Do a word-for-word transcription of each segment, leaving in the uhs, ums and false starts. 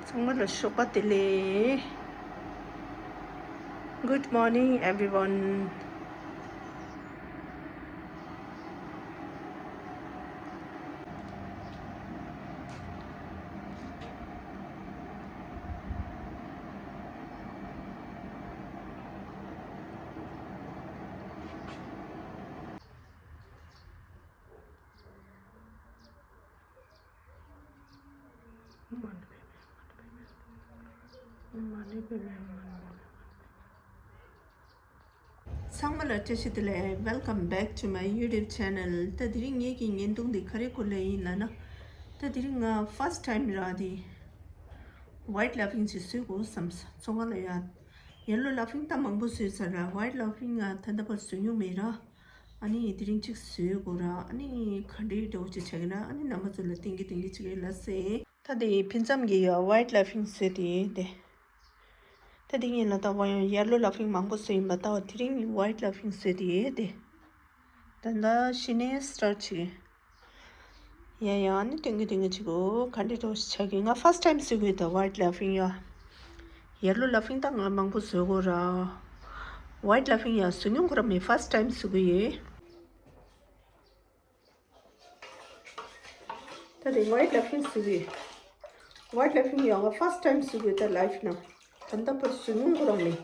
ཚང་མ་ལ་ཞོགས་པ་བདེ་ལེགས། Good morning everyone. ཚང་མ་ལ་བཀྲ་ཤིས་བདེ་ལེགས། Welcome back to my YouTube channel. ད་དེ་རིང་ངེད་ཀྱི་བརྙན་ཐུང་འདི་ག་རེ་སྐོར་ལ་ཡིན་ལབ་ན། ད་དེ་རིང་ང་first time ར་དེ་white laughing ཅིག་བཟོ་དགོས་བསམས། ཚོང་ཁང་ལ་ཡ་yellow laughing ད་མང་པོ་བཟོས་ཚར་ར། White laughing ང་ད་ལྟ་བར་བཟོ་མྱོང་མེད་ར། ཨ་ནི་དེ་རིང་གཅིག་བཟོས་དགོས་ར། ཨ་ནི་ག་འདྲའི་འདྲ་བོ་ཅིག་ཆགས་ཀྱི་ན། ཨ་ནི་རྣམ་པ་ཚོ་ལ་སྟོན་གྱི་སྟོན་གྱི་ཅིག་ཡོད་ལ་ཟེ། ད་དེ་ཕུན་མཚམས་ཀྱི་ཡ་white laughing བཟོས་ཏེ་དེ། ད་དེ་ངས་ལ་ད་བ་ཡང་yellow laughing མང་པོ་བཟོས་ཡིན་པ། ད་བ་དེ་རིང་white laughing བཟོས་ཏེ་དེ། ད་ད་ཤི་ནས་start བྱེད། ཡ་ཡ། ཨ་ནི་སྟོན་གྱི་སྟོན་གྱི་ཅིག་གོ། ག་འདྲའི་འདྲ་བོ་ཞིག་ཆགས་ཀྱི། ང་first time བཟོས་གི་ད་white laughing ཡ། Yellow laughing ད་ང་མང་པོ་བཟོས་གོ་ར། White laughing ཡ་བཟོ་མྱོང་ཁོ་ར་མེད། First time བཟོ་གི་ཡོད། ད་དེ་white laughing བཟོ་གི། White laughing ཡ་ང་first time བཟོ་གི་ད་life ན། ད་ལྟ་བར་བཟོ་མྱོང་ཁོ་ར་མེད།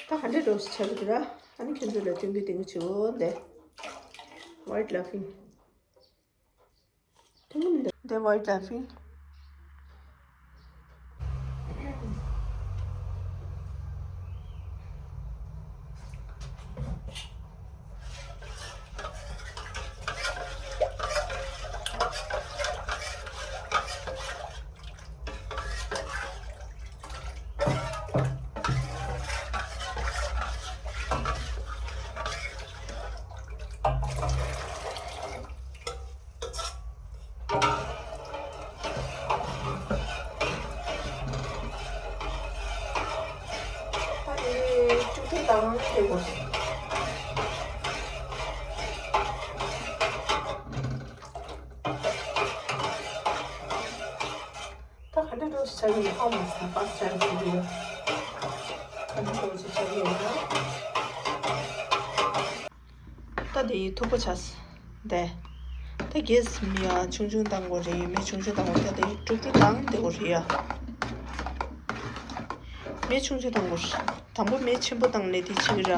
ད་ག་འདྲའི་འདྲ་བོ་ཞིག་ཆགས་གི་ར། ཨ་ནི་ཁྱེད་ཚོ་ལ་སྟོན་གྱི་སྟོན་གྱི་ཅིག་གོ་འདི། White laughing དེ་white laughing། ད་དེ་བཅུ་དྲུག་དང་དེ་གོ། ད་ག་འདྲ་འདྲ་ཞིག་བྱ་གི་ཡོད། ཧ་མ་སོང་། first time བྱེད་ཀྱི་ཡོད། ག་འདྲ་འདྲ་ཞིག་བྱ་གི་ཡོད་ན། ད་དེ་མཐུག་པོ་ཆགས་སོང་། དེ། ད་གེས་མེ་ཡ་ཆུང་ཆུང་བཏང་དགོས་རེད། མེ་ཆུང་ཆུང་བཏང་དགོས། ད་དེ་དཀྲུག་དཀྲུག་བཏང་བསྡད་དགོས་རེད་ཡ། མེ་ཆུང་ཆུང་བཏང་དགོས་རེད། དང་པོ་མེ་ཆེན་པོ་བཏང་ནས་དེ་བྱེད་ཀྱི་ར།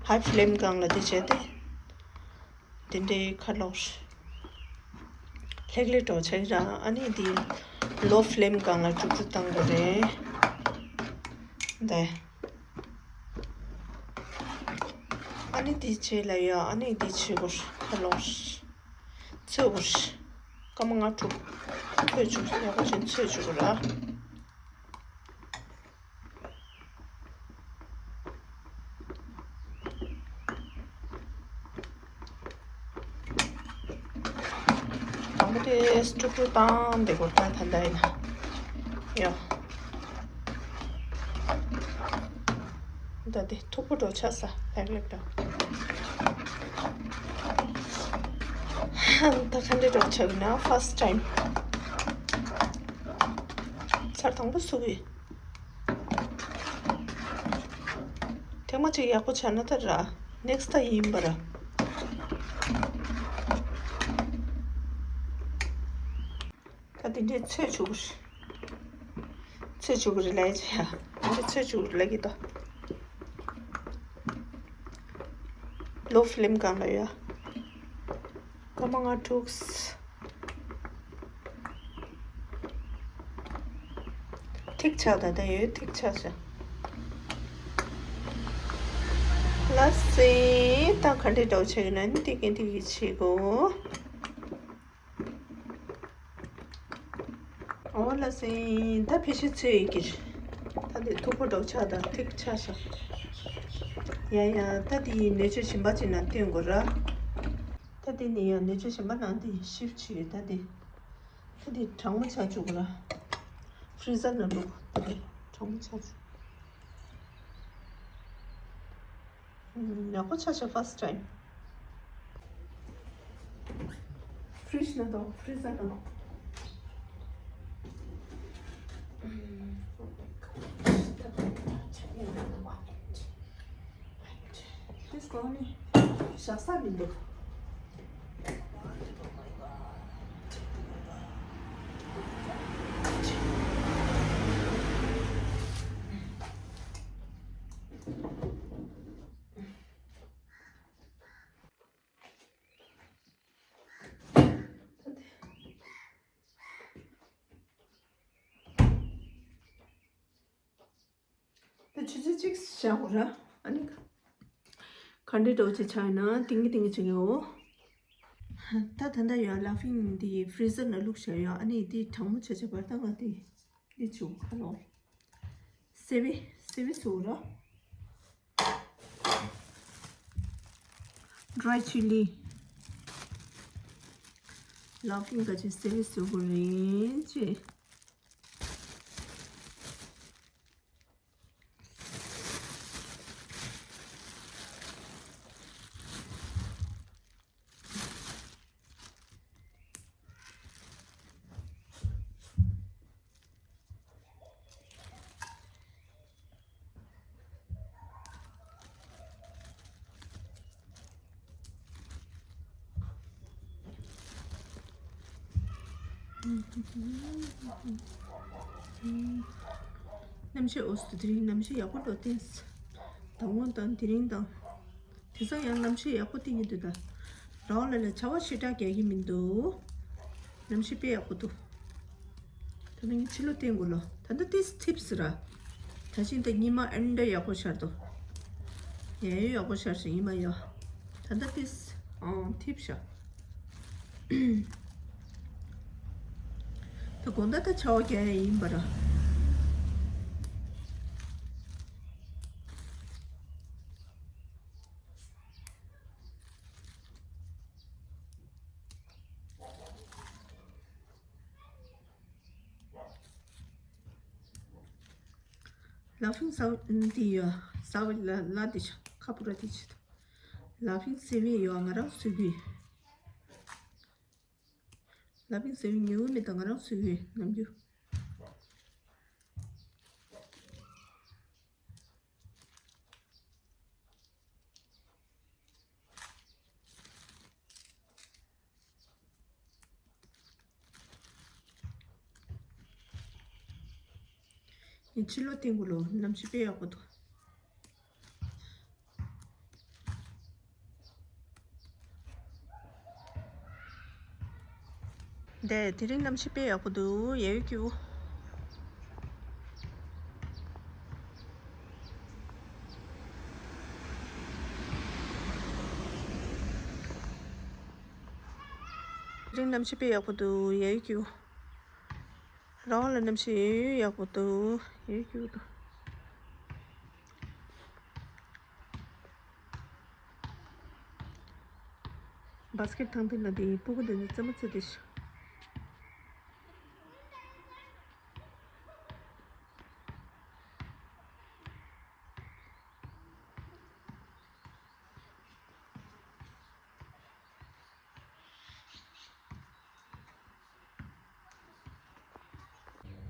High flame སྒང་ལ་དེ་བྱས་ཏེ། དེ་འདྲའི་ཁ་ལོག་ལྷེག་ལྷེག་འགྲོ་ཆགས་ར། ཨ་ནི་དེ་low flame སྒང་ལ་དཀྲུག་དཀྲུག་བཏང་དགོས་རེད། དེ། ཨ་ནི་དེ་རྗེས་ལ་ཡ། ཨ་ནི་དེ་བྱེད་དགོས། ཁ་ལོག་ཚོས་དགོས། སྐར་མ་ལྔ་དྲུག་ཚོས་བཅུག་ཡག་པོ་ཞིག་ཚོས་བཅུག་ར། དང་པོ་དེ་དཀྲུག་དཀྲུག་བཏང་བསྡད་དགོས། ད་ད་ལྟ་ཡིན་ན་ཡ། ད་དེ་མཐུག་པོ་འགྲོ་ཆགས་སོང་། ལྷེག་ལྷེག་འགྲོ། ད་ག་འདྲ་འགྲོ་ཆགས་ཡིན་ན། First time ཚར་དང་པོ་བཟོ་གི། ཐེངས་མ་གཅིག་ཡག་པོ་ཆགས་ན་ད་ར། Next time ཡིན་པ་ར། ད་དེ་འདྲའི་ཚོས་བྱུག་གི། ཚོས་བྱུག་གི་རེད་ལབ་ཡ་ཅི་ཡ། དེ་འདྲའི་ཚོས་བྱུག་གི་རེད་ལབ་ཀྱི་འདུག Low flame སྒང་ལ་ཡ། སྐར་མ་ལྔ་དྲུག་ཐིག་ཆགས། ད་ལྟ་ཡོད། ཐིག་ཆགས་ཤག་ལ་སེ། ད་ག་འདྲའི་འདྲ་བོ་ཆགས་ཀྱི་ན་ནི་ཏིག་ཏིག་གི་བྱེད་དགོས། འོ་ལ་སེ། ད་ཕལ་ཆེར་ཚོས་ཡོད་ཀྱི་རེད། ད་དེ་མཐུག་པོ་འདྲ་བོ་ཆགས། ད་ཐིག་ཆགས་ཤག་ཡ་ཡ། ད་དེ་ཡི་ནུ་ཕྱོགས་གཞན་པ་ཅིག་ན་སྟོན་དགོས་ར། ད་དེ་ནི་ཡང་ནུ་ཕྱོགས་གཞན་པ་ནང་དེ་shift བྱེད་ཡོད། ད་དེ། ད་དེ་གྲང་མོ་ཆགས་བཅུག་གོ་ར། Freezer ནང་འགྲོ། ད་དེ་གྲང་མོ་ཆགས་བཅུག་ཡག་པོ་ཆགས་ཤག First time fridge ནང་དང་freezer ནང་། This one བཞག་ས་མི་འདུག་ད་ཆུ་ཚོད་གཅིག་བཞག་གོ་ར། ཨ་ནི་ག་འདྲའི་འགྲོ་ཅེས་ཆགས་ན་ཏིང་གི་ཏིང་གི་བྱེད་ཀྱི་འོ། ད་ད་ལྟ་ཡོད་ལ་ཕིང་འདི་ཕི་རི་ཟར་ནང་བླུགས་བཞག་ཡོད། ཨ་ནི་འདི་གྲང་མོ་བྱས་བྱས་པར་ད་ང་འདི་འདི་བྱུག་ཁ་ལོ། སེ་བི་སེ་བི་བཟོ་ར། Dry chili. ལ་ཕིང་ག་ཅིག་སེ་བི་བཟོ་དགོས་རེད་ཅེས། གནམ་གཤིས་འོ་སུ་དེ་རིང་གནམ་གཤིས་ཡག་པོ་འགྲོ་བསྟན། དང་པོ་དང་དེ་རིང་དང་། དེང་སང་ཡང་གནམ་གཤིས་ཡག་པོ་སྟོན་གྱི་འདུག་ད་རང་ལ་ལ་བྱ་བ་ཞེ་དྲག་རྒྱག་གི་མི་འདུག་གནམ་གཤིས་དཔེ་ཡག་པོ་འདུག་ད་ནི་ཕྱི་ལོགས་བསྟན་དགོས་ལོ། ད་ལྟ་ཏིས་ཐིབས་སི་ར། ད་ཕྱིན་ད་ཉི་མ་ཨེ་འདྲ་ཡག་པོ་ཤར་འདུག་ཡ་ཡོ་ཡག་པོ་ཤར་ཞིང་ཉི་མ་ཡོ། ད་ལྟ་ཏིས་ཨང་ཐིབས་ཤག་ད་དགོང་དག་ད་ཆར་པ་རྒྱག་ཡ་ཡིན་པ་ར། ལ་ཕིང་ཟ་འདི་ཡོད། ཟ་བའི་ལ་ལ་འདི་ཤ་ཁ་པུ་ར་འདི་ཆེད་དུ། ལ་ཕིང་སེ་བི་ཡོད། ང་རང་བཟོས་གི་ཡོད། ལ་ཕིང་སེ་བི་ཉོ་གི་མེད། ད་ང་རང་བཟོས་གི་ཡོད་ནམ་རྒྱུན། ཕྱི་ལོགས་སྟེང་གུ་ལོ་གནམ་གཤིས་དཔེ་ཡག་པོ་འདུག་འདི་དེ་རིང་གནམ་གཤིས་དཔེ་ཡག་པོ་འདུག་ཡ་ཡོ་ཀྱུ། དེ་རིང་གནམ་གཤིས་དཔེ་ཡག་པོ་འདུག་ཡ་ཡོ་ཀྱུ། རང་ལ་གནམ་གཤིས་ཡོད་ཡོད་ཡག་པོ་འདུག་ཡོད་ཡོད་འདུག་བཱ་སི་ཀེཊ་ཐང་འདི་ལ་འདི་སྤུ་གུ་འདི་ནི་རྩེད་མོ་རྩེ་དེ་ཤི།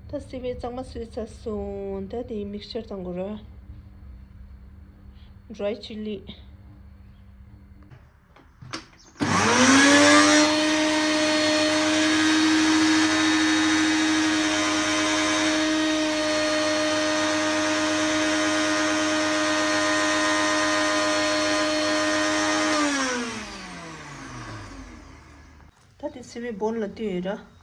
ད་སི་པན་གཙང་མ་བཟོས་ཚར་སོང་། ད་དེའི་མིག་སི་ཅར་བཏང་དགོས་ར། ཌི་རའི་ཅི་ལི། ད་དེ་སི་པན་སྦོན་ལ་བཏོན་ཡོད་ར།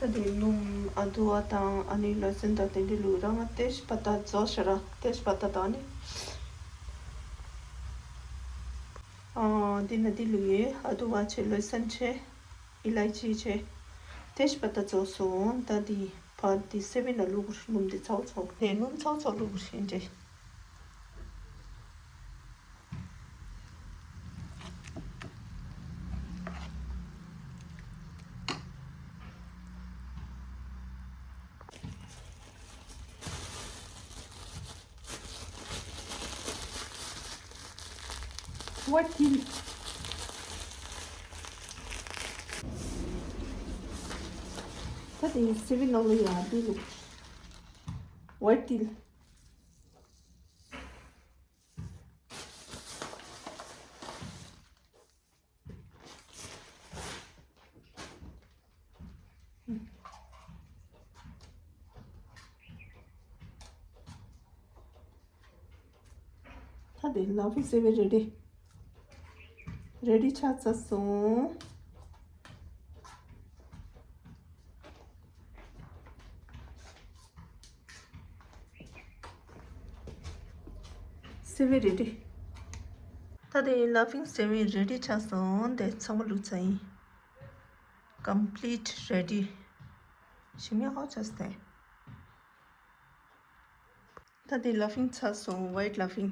ད་དེ་སྣུམ་ཨ་དུ་བ་དང་ཨ་ནི་ལོ་སན་དང་དེ་འདྲ་བླུགས་ར། ང་ཏེཇ་པ་ཏ་བཙོས་ཤག་ར། ཏེཇ་པ་ཏ་དང་ནི་ཨ་འདི་ན་འདི་བླུགས་ཡོད། ཨ་དུ་བ་བྱས། ལོ་སན་བྱས། ཨི་ལའི་ཅི་བྱས། ཏེཇ་པ་ཏ་བཙོས་སོང་། ད་འདི་བར་འདི་སི་པན་ལ་བླུགས། སྣུམ་འདི་ཚ་བོ་ཚ་བོ། དེ་སྣུམ་ཚ་བོ་ཚ་བོ་བླུགས་ཤིང་འདྲེ། ཝའི་ཊི་ཊིལ། ད་དེ་སེ་བའི་ནང་ལ་ཡང་དེ་ལུག་ཝའི་ཊི་ཊིལ། ད་དེ་ལ་ཕིང་སེ་བའི་རེ་ཌི། རེ་ཌི་ཆགས་ཚར་སོང་། སེ་བའི་རེ་ཌི། ད་དེ་ལ་ཕིང་སེ་བའི་རེ་ཌི་ཆགས་སོང་། དེ་ཚང་མ་བླུགས་ཚར་ཡིན། ཀམ་པི་ལིཊ་རེ་ཌི། ཞིམ་ཡག་པོ་ཆགས་སོང་། ད་དེ་ལ་ཕིང་ཚར་སོང་། ཝའི་ཊི་ལ་ཕིང་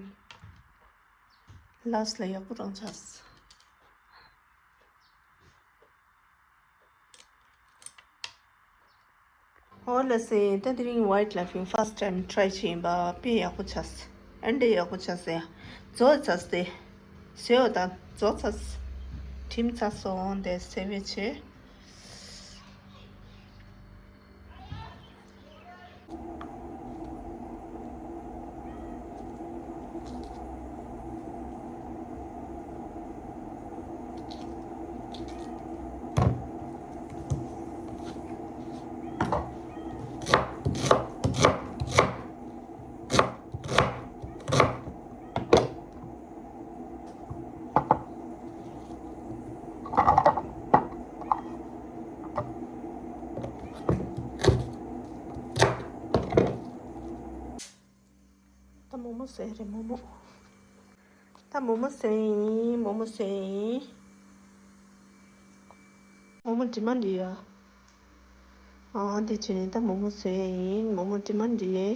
ལཱསི་ཊི་ལ་ཡག་པོ་རང་ཆགས། ཨོ་ལགས་སེ། ད་དེ་རིང་ཝའི་ཊི་ལ་ཕིང་ཕར་སི་ཊའིམ་ཊི་རའི་བྱས་ཡིན་པ། དཔེ་ཡག་པོ་ཆགས། ཨ་འདྲ་ཡག་པོ་ཆགས་སེ། རྫོགས་ཚར་སེ། ཟེར་བ་དང་རྫོགས་ཚར། ཁྲིམས་ཚར་སོང་། དེ་སེ་བའི་ཆེ། ད་མོག་མོག་ཟས་རེད། མོག་མོག་ད་མོག་མོག་ཟས་ཡིན། མོག་མོག་ཟས་ཡིན། མོག་མོག་དྲི་མ་འདི་ཡ། ཨ་འདི་བྱས་ནས་ད་མོག་མོག་ཟས་ཡིན། མོག་མོག་དྲི་མ་འདི།